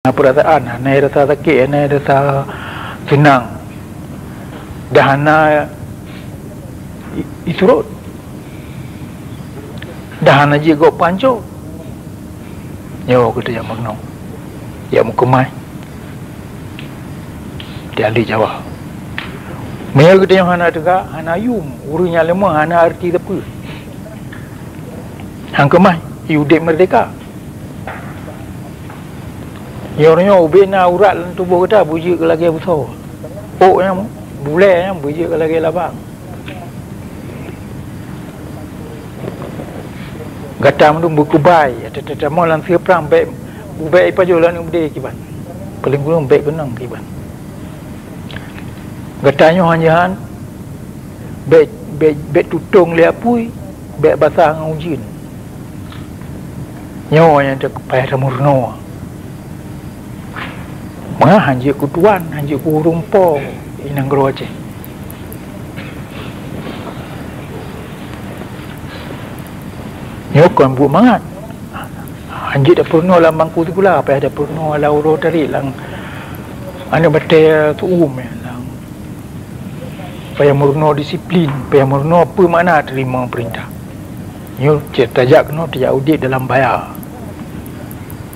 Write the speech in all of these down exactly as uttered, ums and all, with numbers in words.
Hana peurasaan, hana rasa sakét, hana rasa seunang, dan hana i-, isurot, dan hana jeuet gob panco. Nyoe geutanyoe jak meurunoe, jak meukeumah di ahli Jawa. Meunyoe geutanyoe hana teuga, hana yum, ureuëng nyang leumah hana arti sapeue. Han keumah i udeb meurdeka. Nyoe-nyoe ubena urat lam tuboh gata beujeuet keu lagée busoe. Ôk nyan, bulée nyan beujeuet keu lagée labang. Gata mandum beukubai, teutamong lam sieuprang bék, ubék ipajoh lam udeb kiban. Paléng kureueng bék keunong kiban. Gata nyoe han-han bék, bék, bék tutong lé apui, bék basah ngon ujeuen. Nyoe nyang teuka payah tameurunoe. Meuhan jeuet keu tuan, han jeuet keu ureuëng po i nanggroe Aceh. Nyoe kon buet mangat. Han jeuet tapeurunoe lam bangku sikula, payah tapeurunoe lam uroe tarek lam aneuëk batée seuuem nyan. Payah meurunoe disiplin, payah meurunoe peue makna teurimong peurintah. Nyoe cit tajak keunoe tajak udeb dalam baya.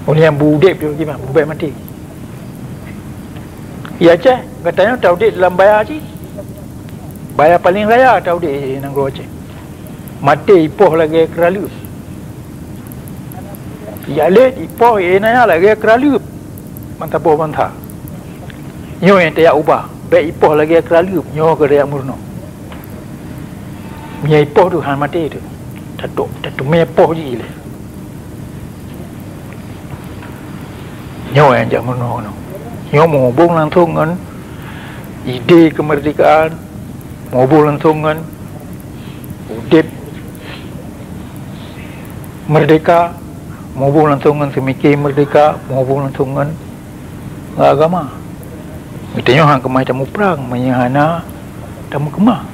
Ureuëng nyang beu udeb kiban, beu bék maté. Di Aceh, gata nyoe taudeb dalam baya cit. Baya paleng raya taudeb nanggroe Aceh. Maté ipoh lagée keuraleueb. Ijak lét ipoh ié nanya lagée keuraleueb. Ban saboh bansa. Nyoe nyang tajak ubah, bék ipoh lagée keuraleueb, nyoe keuh tajak meurunoe. Meunyoe ipoh teuh han maté teuh. Tatuk, tateumé poh jih lé. Nyoe nyang jak meurunoe keunoe. Nyoe meuhubong langsong ngon ide keumeurdekaan, meuhubong langsong ngon udeb meurdeka, meuhubong langsong ngon seumike meurdeka, meuhubong langsong ngon agama. Geutanyoe han keumah tamuprang meunyoe hana tameukeumah.